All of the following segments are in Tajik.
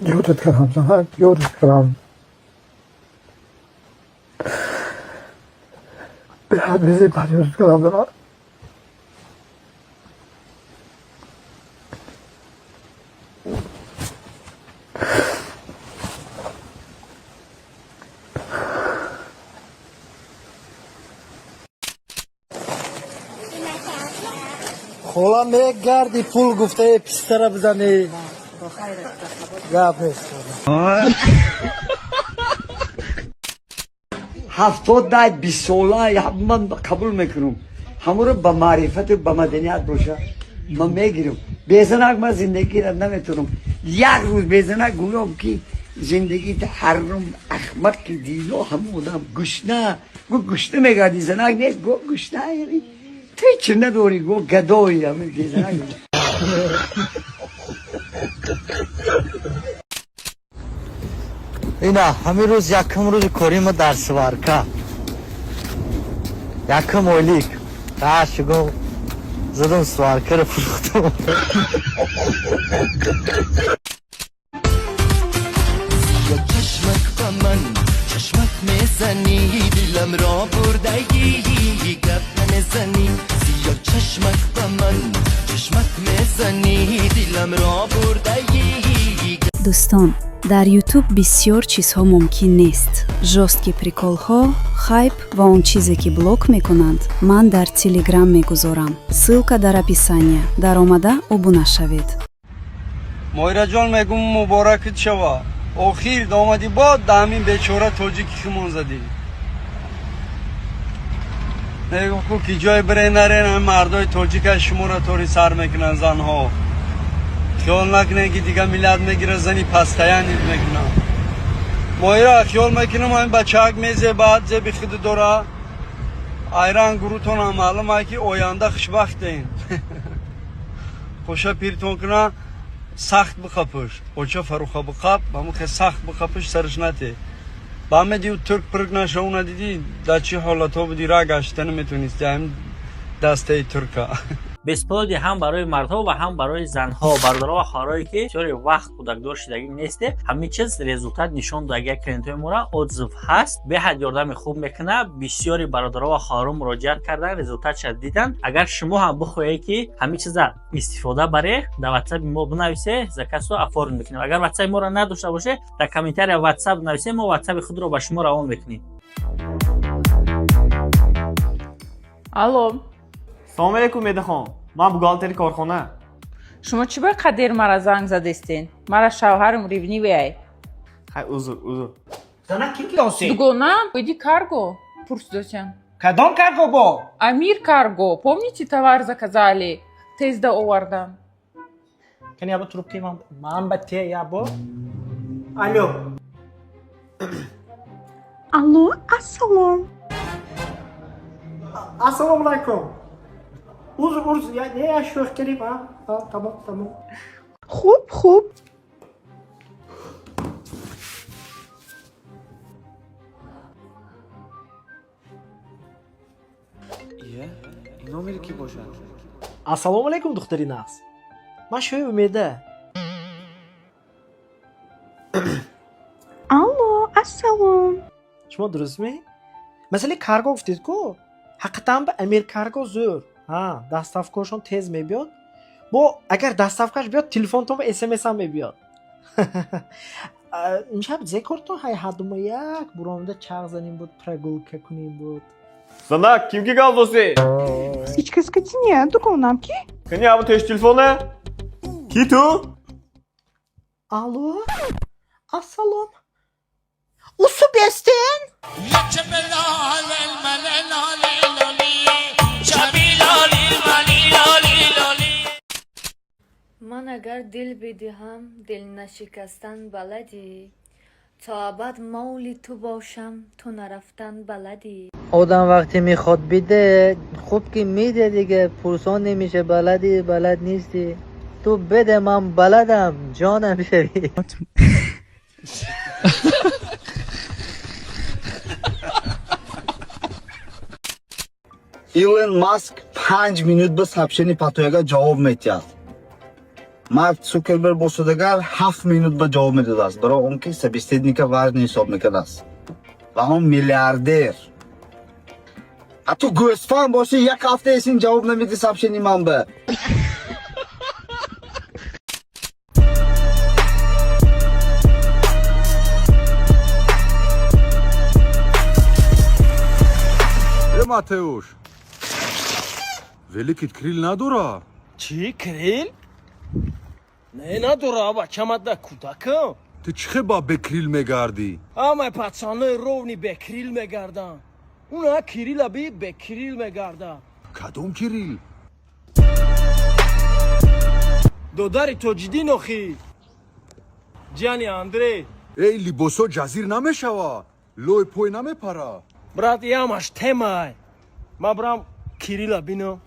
Ёдат кардам, занак, ёдат кардам. Беҳад безебат ёдат кардам, занак. Хола, мегарди, пул гуфтае, пистара бизанӣ, гап нест. 70 дай 20 сола ман қабул мекунам, ҳамуро ба маърифату ба маданият боша, ман мегирам. Безанак ман зиндагиро наметавонам. Як рӯз безанак, гӯём ки зиндагит ҳаррум. Ахмақи дино, ҳамун одам гушна гу гушна мегарди, занак нест, го гушна, яъне ту чӣ надорӣ, го гадои ҳамин безанак. Ина ҳамин рӯз якум рӯзи кори ма дар сварка, якум ойлик шугум, задам, сваркаро фурӯхтам. Чашмак ба ман чашмак мезанӣ, дилам ро бурдагӣ, гап намезанӣ. Сиё чашмак ба ман чашмак мезанӣ, дилам ро бурдагӣ. Дӯстон, дар Ютуб бисёр чизҳо мумкин нест: жёсткий приколҳо, хайп ва он чизе, ки блок мекунанд, ман дар Телеграм мегузорам. Ссылка дар описания. Даромада обуна шавед. Моираҷон, мегум, муборакит шава. Охир омадӣ, бод да ҳамин бечора тоҷики химон задӣ. Мегум, ки ҷое бире нарен, ҳамин мардои тоҷика шуморо тори сар мекунанд. Занҳо, хиёл накунед, ки дига миллат мегира, зани пастаянид мекунанд. Моира, хиёл мекунам, ҳамин бачаак мезебад, зеби худу дора. Айран гурӯтонам маълум ай, ки оянда хушбахтем. Хоша пиртон куна, сахт биқапуш, оча Фаруха биқап, ҳамухе сахт биқапуш, сараш нате. Ба медиу турк пирк нашауна. Дидӣ, дар чӣ ҳолатҳо буди, ра гашта наметонисти ҳамин дастаи турка. Бесплодие ҳам барои мардҳо ва ҳам барои занҳо. Бародаро ва хоҳарое, ки бисёри вақт кӯдакдор шудагӣ несте, ҳамин чиз результат нишон дод. Клиентҳои мора отзыв ҳаст, беҳад ёрдами хуб мекунад. Бисёри бародаро ва хоҳаро муроҷиат кардан, результатша дидан. Агар шумо ҳам бихоҳед, ки ҳамин чиза истифода баре, дар ватсапи мо бинависе, заказро оформить мекунем. Агар ватсапи моро надошта боше, дар комментария ватсап нависе, мо ватсапи худро ба шумо равон мекунем. Алло. Салом алейкум, Медахон, ман бухгалтери корхона. Шумо чӣ ба қадер мара занг задестен? Мара шавҳарам ревнивый ай. Хай, узр, узр. Занак, ким ки оси? Дугонам иди карго пурсидосям. Кадом карго бо? Амир Карго, помните, товар заказали, тезда овардан. Кани, яба трубки ман ба те ябо. Алло. Алло, ассалом. Ассалому алайкум. Узр, узр, я не, я шӯх кардим, а тамом, тамом. Хуб, хуб. Ия, ин номери кӣ бошад? Ассалому алайкум, духтари нағз, ман шӯи Умеда. Алло, ассалом. Шумо дурустме? Масъалаи карго гуфтед ку, ҳақиқатан ба Амир Карго зӯр, ҳа, доставкаошон тез мебиёд. Бо агар доставкаш биёд, телефонтон ба смсам мебиёд. Имшаб зе кортон? Ҳай, ҳардумо як буромда чағ занем буд, прогулка кунем буд. Занак, ким ки гап доси? Ҳеҷ кас кати не, дугонам ки. Кани, яба теш телефона ки ту? Алло, ассалом, усу бестен. Ман агар дил бидиҳам, дил нашикастан баладӣ, то абад моли ту бошам, ту нарафтан баладӣ. Одам вақте мехоҳад биде, хуб ки миде, диге пурсон намеша, баладӣ, балад нестӣ. Ту беде, ман баладам, ҷонам шавӣ. Илон Маск 5 минут ба сообщение патояга ҷавоб метиҳад. Марк Цукерберг бошадагар 7 минут ба ҷавоб медодааст, барои он ки собеседника важный ҳисоб мекардааст ва он миллиардер. А ту гӯсфанд бошӣ, як ҳафта эсин ҷавоб намедӣ сообщение ман ба. Э, Матеуш, великит крил надора? Чӣ, крил? Не, надора, бачамада кӯдакам. Ту чӣ хел ба бекрил мегардӣ? Ҳамаи пацанои ровни бекрил мегарданд. Уна Кирила би, бекрил мегарда. Кадом Кирил? Додари Тоҷиддин охӣ, ҷияни Андрей. Эй, либосо ҷазир намешава, лой пой намепара. Брат, ямаш темай. Ман брам Кирила бинам.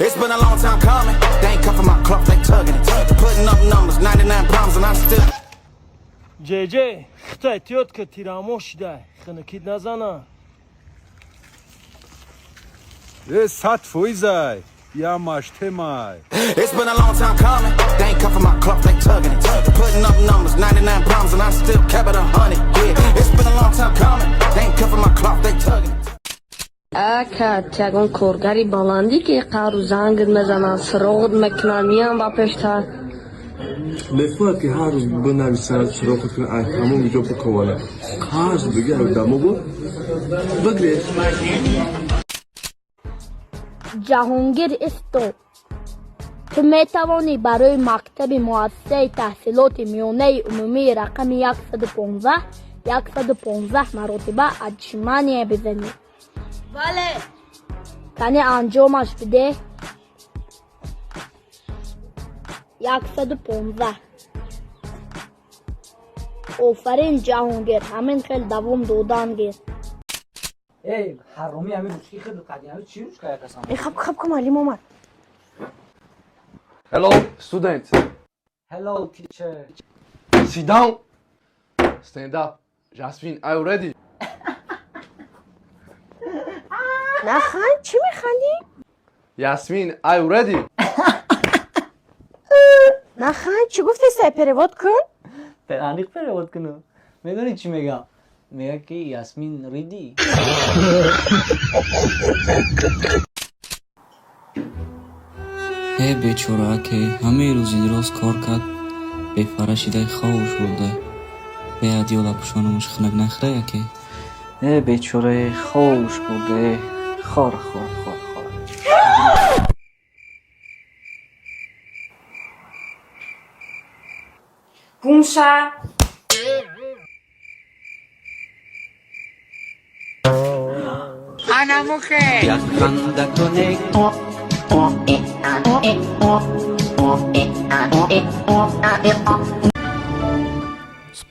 It's been a long time coming. They ain't cuffing my clock, they tugging it. Putting up numbers, 99 problems, and I'm still. Ҷеҷе, хита эҳтиёт ки, тирамо шидай, хинукит назана. Э, 100 фоизай, ямаш темай. It's been a long time coming. They ain't cuffing my clock, they tugging it. Putting up numbers, 99 problems, and I still kept it 100. Yeah, it's been a long time coming. They ain't cuffing my clock, they tugging it. Ака, ягон коргари баландӣ, ки қару зангт мезананд, суроғат мекунанд, меян ба пештар. Мефоҳад, ки ҳар рӯз бинависад, суроғат кунад, ай ҳамон ҷо бикованад, қарз бигир, дамо бо бигрез. Ҷаҳонгир, исто. Ту метавонӣ барои мактаби муассисаи таҳсилоти миёнаи умумии рақами 115 115 маротиба отжимания бизанӣ? Бале. Кани, анҷомаш бидеҳ. 115. Офарин, Ҷаҳонгир, ҳамин хел давом додан гир. Эй, ҳаромӣ, ҳами ручки хеле қадим, чӣ ручка якасам? Э, хаб, хаб, муаллим омад. Hello, students. Hello, teacher. Sit down. Stand up. Jasmine, are you ready? Наханд, чӣ механдӣ? Yasmin, are you ready? Наханд, чӣ гуфти? Сай перевод кун. Аниқ перевод кунам. Медонӣ, чӣ мегам? Мега, ки Ясмин ready. Э, бечора аке, ҳамаи рӯзи роз кор кард, бефара шидай ховуш бурда. Беадёла пӯшонамуш хунак нахӯра, яке. Э, бечорае, ховуш бурда, э, хор, хор, хор, хор. Гумша. Анамухе. Як ханда кунек.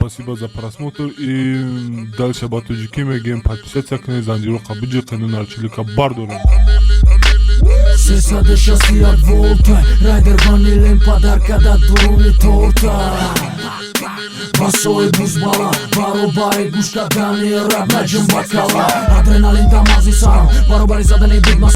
Спасибо за просмотр и дальше ба тоҷикӣ мегӯем: подписаться кунед, занҷироқа биҷиқену нарчилика бардорем. 361 волта райдер ванилен падарка да дуруни торта. Басои бузбала баробари гӯш кардани рап наҷим бакала, адреналин дар мағзи сарам баробари задани бигма.